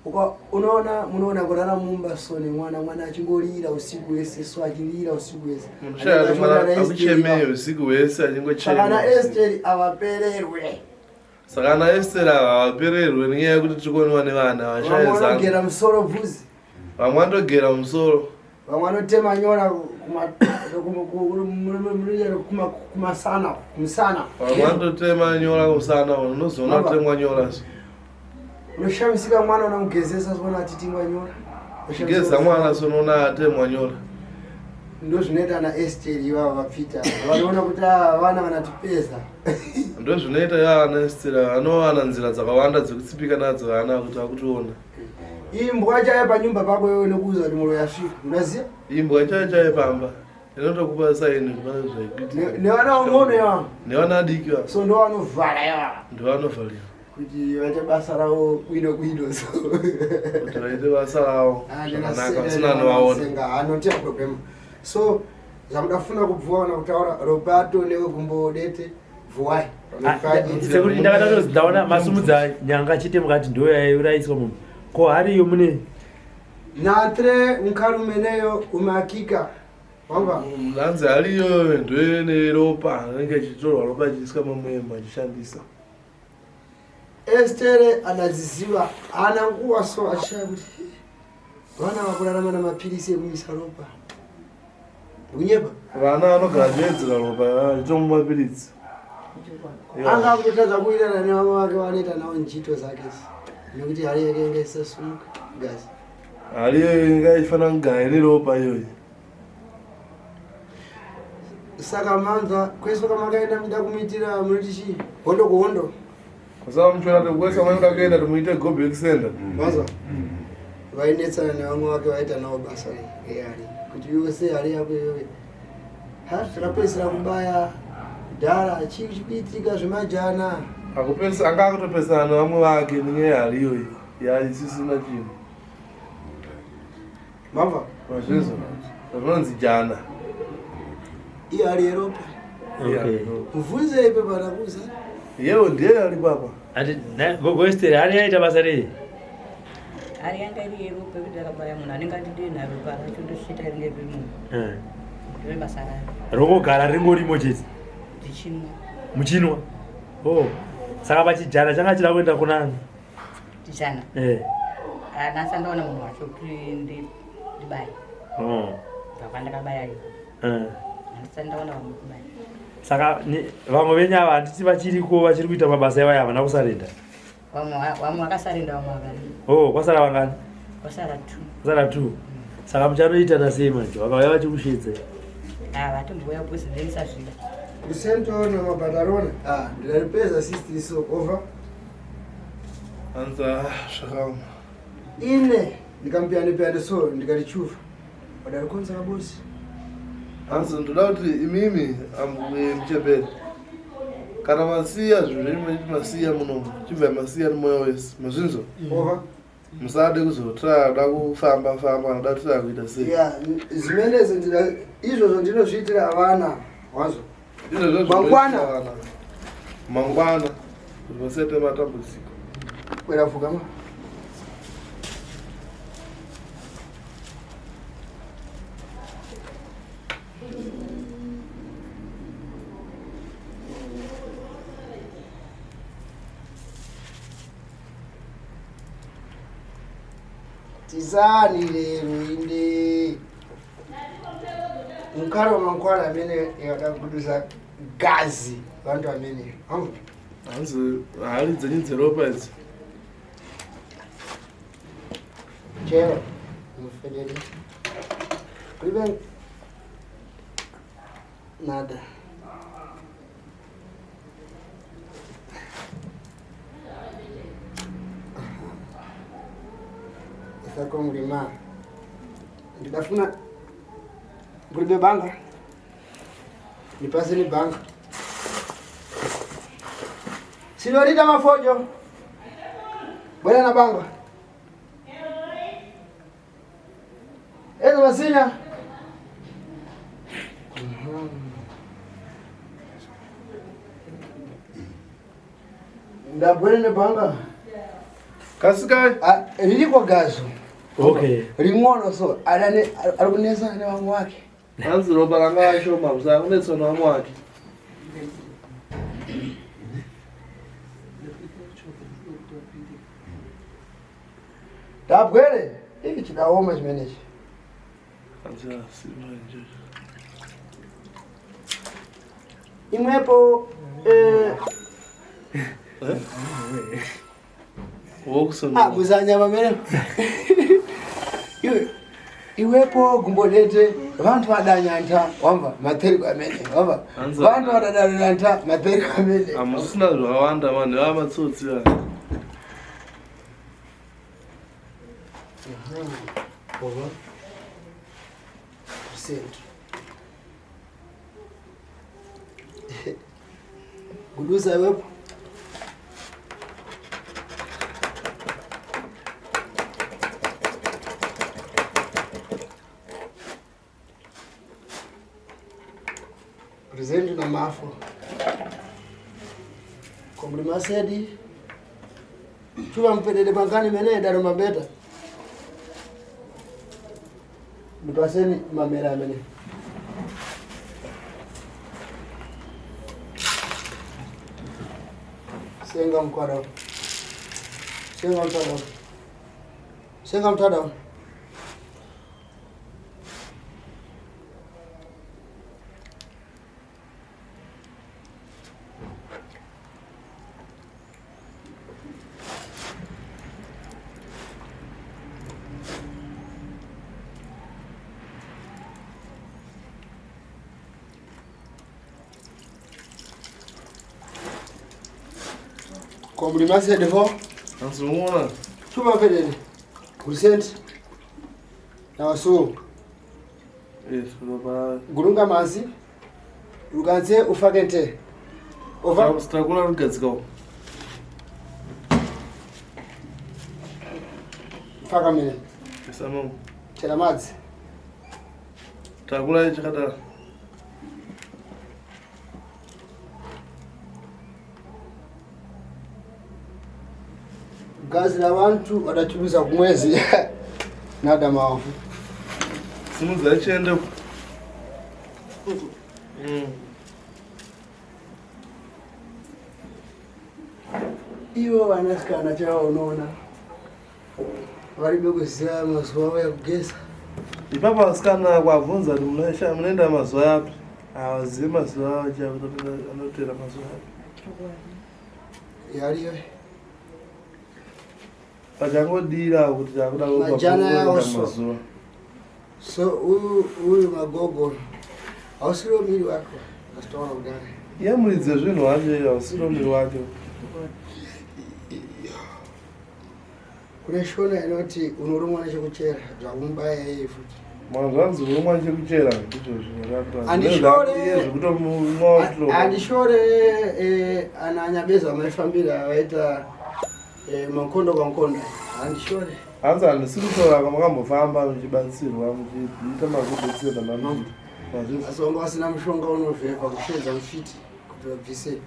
Uka unoona munoona kurara mumba so nemwana mwana achingorira usiku wese so achirira usiku wese. Munoshaya kuti mwana akuchemei usiku hwese achingochema. Saka ana Esteri avapererwe. Saka ana Esteri ava havapererwe nenyaya yekuti tiri kuoniwa nevana vashaye Vamwe zano. vanogera musoro bvudzi. Vamwe vanotogera musoro. Vamwe vanotema nyora kumasana kumusana. Vamwe vanototema nyora kumusana unozoona kutemwa nyora so. Unoshamisika mwana unamugezesa soona atitingwa nyora. Geza mwana so unoona atemwa nyora. Ndozvinoita ana Esteri ivava vaPeter. Vanoona kuti ah, vana vanatipeza. Ndozvinoita ivava ana Esteri vanowana nzira dzakawanda dzekutsipika nadzo vana kuti vakutoona. Imbwa chaiyo panyumba pako iwe inokuudza kuti muroyi asvika. Unaziva? Imbwa chaiyo chaiyo pamba inotokupa saini kuti pane zvaikuitika. Nevana vang'ono ivava. Nevana adiki vava. So ndovanovhara ivava. Ndovanovharira. Kuti vaite basa ravo bwino bwino so. Kuti vaite basa ravo ah, zvakanaka vasina anovaona. Anotia problem. So zvamudafuna kubvuwa kana kutaura Roberto newe gumbo dete. Bvuwai. Ah, sekuti ndakatatozi ndaona masumudza nyanga chete mukati ndo yaiuraiswa munhu ko hariyo mune natre unkarumeneyo umakika wamba hanzi hariyo ndoene ropa anenge achitorwa ropa achiiswa mamwema achishandisa estere anaziziva haana nguva so achishaya kuti vana vakurarama namapirisi ekumisa ropa Kunyepa. Vana vanogara vachiwedzera ropa vachitomwa mapiritsi. Anga akutotadza kuwirirana nevamwe vake vanoita navo njito zake nekuti hari yake inga isasumuka gazi. Hari iyoyo inga ichifanira kugara ine ropa iyoyo. Saka manzwa kwese kwamakaenda muchida kumuitira munoti chii? Hondo kuhondo. Kusava muchiona kuti kwese kwamaida kuenda kuti muite go back sender. Manzwa? Vainetsana nevamwe vake vaita navo basa rehari kuti yose hari yako iyoyo. Ha takapedzisira kubaya kudhara chii chikuitika zvemajana. Akupesa anga akutopesana nevamwe vake nenyaya yehari iyoyi yaisisina chinhu. Mava. Mazvinzwa. Zvinonzi jana. Iye ari yeropa. Okay. Mubvunze ipe panakuza. Yewo ndiye ari papa. Ati gogo Esther hari yaita basa rei? Hari yanga iri yeropa yekuti akabaya munhu anenge atidii ropa racho ndosvita ringe riri munhu. Eh. Ndiro basa rayo. Rongogara ringorimo chete. Ndichinwa. Muchinwa. Oh. Saka pachijana changa chida kuenda kunani? Tijana. Eh. Ah, nhasi andaona munhu wacho kuti ndibaye. Oh. Ndabva ndakabaya iyo. Eh. Handisati ndaona vamwe kubaya. Saka vamwe venyu ava handiti vachiriko vachiri kuita mabasa ivaya havana kusarenda? Vamwe vamwe vakasarenda vamwe vakarenda. Oh, kwasara vangani? Kwasara two. Kwasara two. Saka muchanoitana sei manje? Vakauya vachikushedza. Ah, vatombouya because ndainisazvida. Kusento namabhadarona. Ah, ndinaripeza sister so over. Hanzi ah, zvakaoma. Ine ndikamupiyane piyane so ndikarichuva. Wadarikonza kabosi. Hanzi ndoda kuti imimi ambuye muchembere kana masiya zvinhu zvenyu machiti masiya munomu chibvai masiya nemwoyo wese mazvinzwa Over. musade kuzotraya kuda kufamba famba kana kuda kutraya kuita sei Yeah, zimenezi ndina izvozvo ndinozviitira vana wazvo. Izvozvo Mangwana. zvinoitira vana. Mangwana kuti vasaite matambudziko. Kwera pfugama. Isani lero inde mukaro mankwala amene yadaguduza gazi vantu amene hanzi hari dzenyu dzeropa idzi chero mufedere kulibe nada isako mlima ndidafuna kulibe banga nipaseni banga Sinyorita Mafojo, bwera na banga ezo masinya ndabwere nebanga kasikai Ah, ririko gazo okay ring'ono so ari kunesa nevamwe wake hanzi ropa ranga rashoma musakunetsa nevamwe wake ndabwere iki chidaoma chimenechi hanzi asi manje imwepo eh, ah, wokusonaa muzanya pamene iwe iwepo gumbo dete vantu vadanyanta wamva materiko amene wamva Anza. vantu vadadanyanta materiko amene hamusina zvakawanda vanhu vava matsotsi vaya Over. Percent. Guduza iwepo Presente na mafo komlimasedi chuva mpedede pangani mene daro mabeta ndipaseni mamera amene senga mkwada senga mtada senga mtada komlimasedi fo hanzi unoona chuva mpedede kurisenti nawasu yes ropa gurunga masi rukanze ufake nte ova takula rugadzika uko faka mene isamamo chera madzi takula chakadaro gazi la vantu vadachuluza kumwezi nada maofu simudzai chiende uko ivo vanasikana chava unoona varibe kuziva mazuva avo ekugeza ipapo vasikana kwabvunza kuti munoenda mazuva api havazivi mazuva acho anotera mazuva api yariyo pachangodira kuti takuda Majana yawo so. mazuva so uyu uyu magogo hausiriwo miri wako asitaona kudai iye muridzi wezvinhu wacho hausiro miri wake kune shona inoti unorumwa nechekuchera zvakumubaya iye futi manzvanzi urumwa chekuchera ndizvo Handishore. zvinokutomwa handishore eh, ana anyabeza maifambira vaita eh, makondo kwankondo handishore hanzi handisi kutora kwamakambofamba muchibatsirwa muchiita mazobetsera mamuita mazvizwa asi wanga wasina mushonga unovhekwa kushedza mufiti kuti vabvise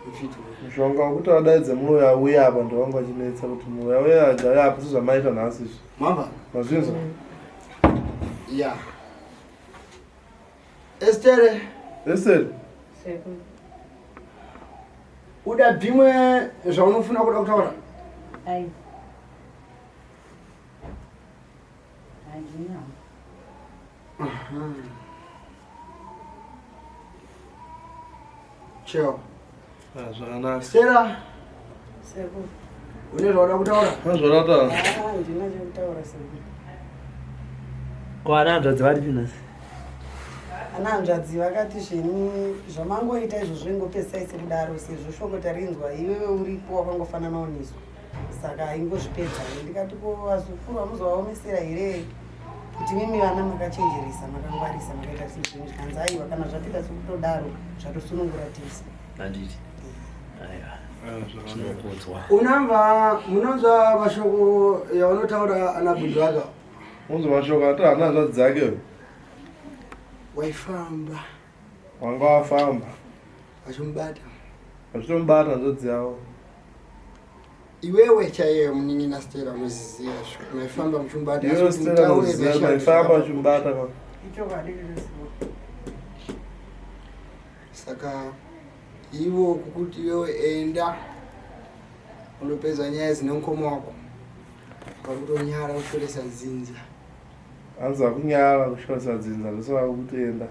mufiti uyu mushonga wekuti vadaidze muroyi auya apa ndowanga uchinetsa kuti muroyi auya agare apa sezvamaita nhasi izvi mava mazvinzwa ya estere eseri Sekuru. uda bvimwe zvaunofuna kuda kutaura Ai. Handina. Cheo. Ah, zvakanaka. Stella. Sekuru. Une zvauda kutaura? Une zvauda kutaura? Ah, handina chekutaura sekuru. Ko ana hanzvadzi varipi nhasi? Ana hanzvadzi vakati zveni zvamangoita izvozvo ingopedzisai sekudaro sezvo shoko tarinzwa iwewe uripo wakangofananawo nesu saka ingozvipedzai ndikati ko vazukuru vamuzovaomesera here kuti mimi vana makachenjeresa makangwarisa makaita sezvinhu zvikanzi aiwa kana zvatoita sekutodaro zvatosunungura tese Handiti. Aiwa. Zvinokudzwa. Unamva munonzwa mashoko yavanotaura ana Budwaga. Unonzwa mashoko anotaura ana hanzvadzi dzake. Waifamba. Wanga wafamba. Vachimubata. Vachitomubata hanzvadzi yavo. Iwewe chaiye munin'ina Stella unoziziva zvo. Maifamba muchimubata. Iwewe Stella unoziziva maifamba uchimubata. Ichokwadi chese. Saka ivo kukuti iwewe enda unopedza nyaya dzine mukoma wako. Vari kutonyara kushoresa dzinza. Hanzi akunyara kushoresa dzinza ndosaka kuti enda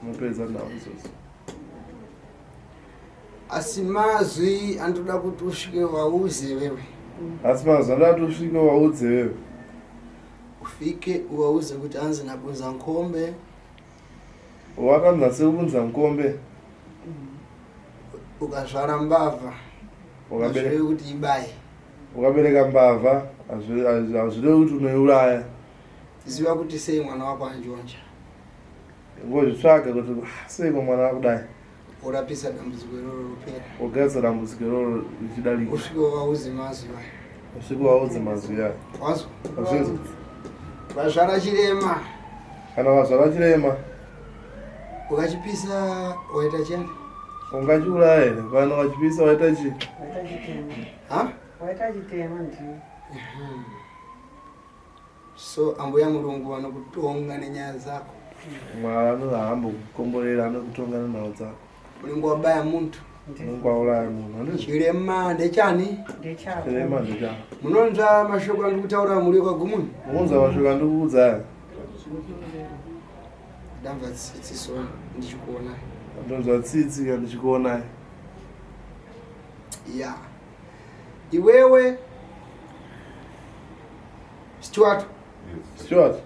unopedza nhau idzodzo. Asi mazwi anotoda kuti usvike wauze wewe. Asi mazwi anoda kuti usvike waudze wewe. Ufike uwauze kuti anzi nabunza nkombe. Wakanzi sekubunza nkombe. Ukazvara mbavha. Hazvirevi kuti ibaye. Ukabereka mbavha hazvirevi kuti unoiuraya. Ziva kuti sei mwana wako anjonja. Ngozvitsvaga kuti ah, sei ko mwana akudai. Worapisa dambudziko iroro ropera. Wogadzira dambudziko iroro richidarika. Usvike wauze mazwi ayo. Usvike wauze mazwi ayo. Wazwa? Wazvinzwa? Vazvara chirema. Kana vazvara chirema. Ukachipisa waita chani? Ungachiuraya here? Kana ukachipisa waita chi? Waita chitema. Ha? Waita chitema ndiyo. So ambuya murungu vanokutonga nenyaya dzako. Mwari anohamba kukomborera anokutonga nenhau dzako. Unenge wabaya muntu. Unenge wauraya munhu. Handizvo? Chirema ndechani? Ndechako. Chirema ndechako. Munonzwa mashoko andiri kutaura muri kwaGumuni? Munonzwa mashoko andiri kuudza aya? Ndamva tsitsi so ndichikuona. Ndonzwa tsitsi kana ndichikuonai. Ya. Iwewe Stuart. Stuart.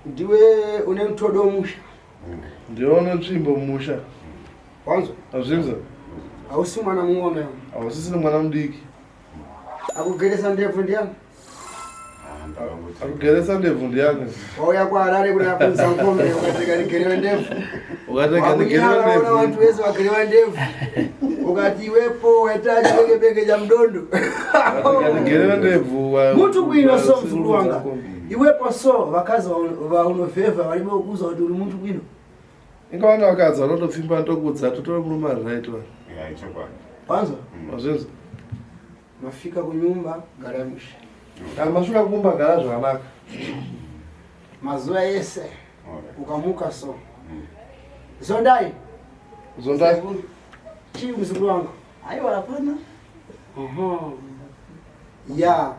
Ndiwe une mutodo musha. Ndiwe une tsvimbo musha. Wanzwa? Azvinzwa? Hausi mwana muona iwe. Hausisiri mwana mudiki. Akugeresa ndebvu ndiani? Akugeresa ndebvu ndiani? Wauya kuHarare kuna kunza nkombe ukateka ndigerewe ndebvu. Ukateka ndigerewe ndebvu. Vantu vese vagerewa ndebvu. Ukati iwepo waita chibekebeke cha mudondo. Ukateka ndigerewe ndebvu. Mutu bwino so mzukuru wanga. Iwepo so vakazi vaunovhevha varimo kuuza kuti uri muntu bwino. Inga vana vakadzi vanotopfimba ndokudza totore murume ari right vanhu. Yeah, ichokwadi. Wanzwa? Wazvinzwa? Mafika kunyumba gara mushe. Kana masvika kumba gara zvakanaka. Mazuva ese ukamuka so. Zondai. Zondai. Chii muzukuru wangu? Aiwa hapana. Oho. Ya.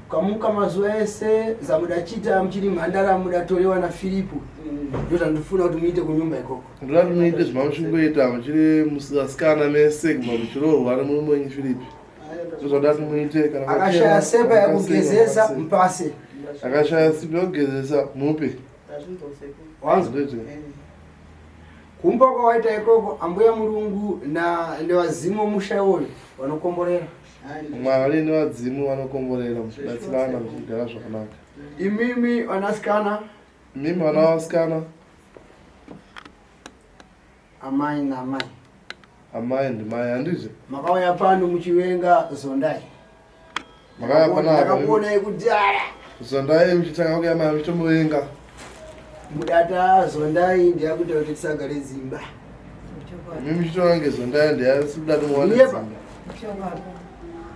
Ukamuka mazuva ese zamudachita muchiri mhandara mudatorewa na Filipo. Ndo zvandifuna kuti muite kunyumba ikoko. Ndoda kuti muite zvamuchingoita muchiri musikana mese kubva muchiroorwa nemurume wenyu Filipi. Ndozvada kuti muite kana Akashaya sepa yekugezesa mpase. Akashaya sipa yekugezesa mupe. Wanzwa? Ndizvo. Kumba kwawaita ikoko ambuya murungu na nevadzimu vomusha iwoyo vanokomborera. Mwari nevadzimu vanokomborera muchibatsirana muchigara zvakanaka. Imimi vanasikana. Imimi vana vasikana. Amai naamai. Amai ndimai handizvo? Makauya pano muchivenga Zondai. Makauya pano apa. Ndakakuonai kudhara. Zondai muchitanga kuya mai muchitomuvenga. Mudata Zondai ndiyakuita kuti tisagare dzimba. Imi muchitonga ngezondai ndiyasikuda timuwane Yepa. dzimba.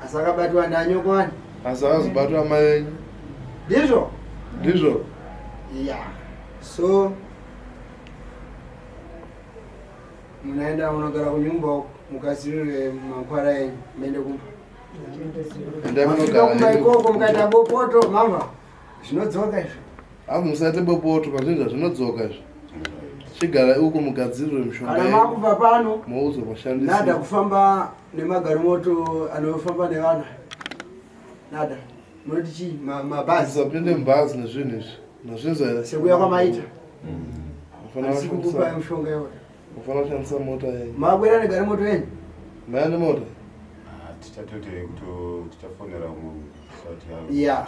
Asi akabatwa ndanyokwani. Asi akazobatwa mai venyu. Ndizvo? Ndizvo. Yeah. So munaenda munogara kunyumba uko mukazirire mankwara enyu muende kumba. Endai Mafika munogara kumba henyu. ikoko mukaita bopoto mama. Zvinodzoka izvi. Hanzi musaite bopoto pazvinhu zvazvinodzoka izvi. Chigarai uko mugadzirirwe mishonga Kana yenyu. makubva pano Moudzwa mashandisiro. nada kufamba nemagarimoto anofamba nevana. Nada. Munoti chii? Mabhazi. Musapinde mubhazi nezvinhu izvi. Mazvinzwa here? Sekuya kwamaita. Mufanira Asi kukupai kushandisa mishonga iyoyo. mufanira kushandisa mota yenyu. Makwira negarimoto yenyu. Maya nemota? Ah, tichatoti kuto tichafonera munhu tisati Ya.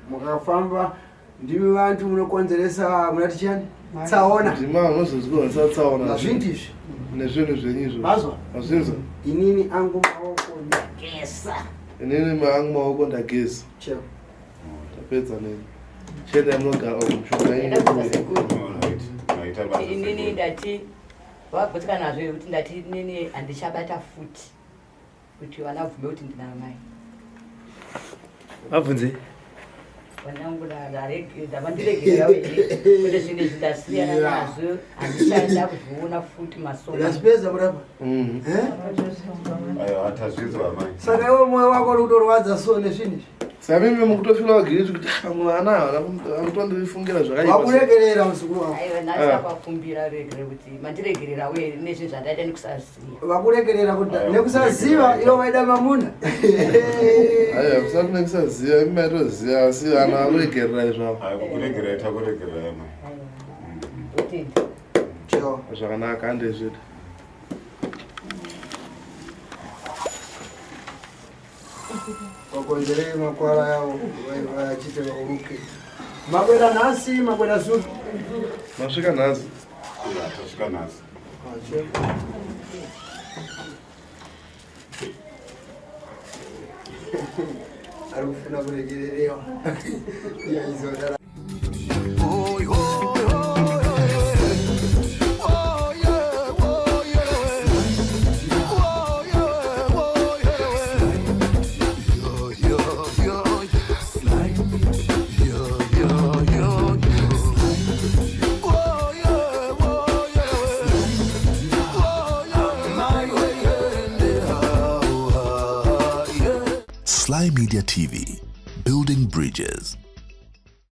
Mukafamba ndimi vantu munokonzeresa munati chiyani? Tsaona. Ndima munozozvikonzeresa tsaona. Mazvinhu izvi. Nezvinhu zvenyu izvozvo. Mazwa? Mazvinzwa? Inini angu maoko ndageza. Inini angu maoko ndageza. Chero. Tapedza neni. Chiendai munogara uko mishonga yenyu. Ndakubva sekuru. Maita basa Inini sekuru. ndati vagutsikana nazvo kuti ndati inini handichabata futi kuti vana bvume kuti ndina amai. Vabvunze. Vanangu ndavandiregererawo here kuti zvinhu izvi ndasiyana nazvo handichaenda kuzviona futi masoma. Ndazvipedza kurapa. Eh? Aiwa, tazvinzwa amai. Saka iwe moyo wako uri kutorwadza so nezvinhu izvi. Saka mimi mukutofila wagiriti kuti "Ah, vamwe vana ava vanotondifungira zvakaipa. Wakuregerera muzukuru wako. Aiwa nhasi akakumbira regere kuti mandiregererawo here nezvinhu zvandaita nekusaziva. Vakuregerera kuti nekusaziva ivo vaida mamuna. Aiwa, kusati nekusaziva, imi maitoziva asi vana vakuregererai zvavo. Aiwa, kukuregererai takuregererai amai. Ndotenda. Chero. Zvakanaka handezvedu. Vakonzerei makwara yavo vachite vauruke. Makwera nhasi, makwera zuro. Masvika nhasi. Ya, tasvika nhasi. Ah, chero. Ari kufuna kuregererewa. Iya izodara. Sly Media TV, building bridges.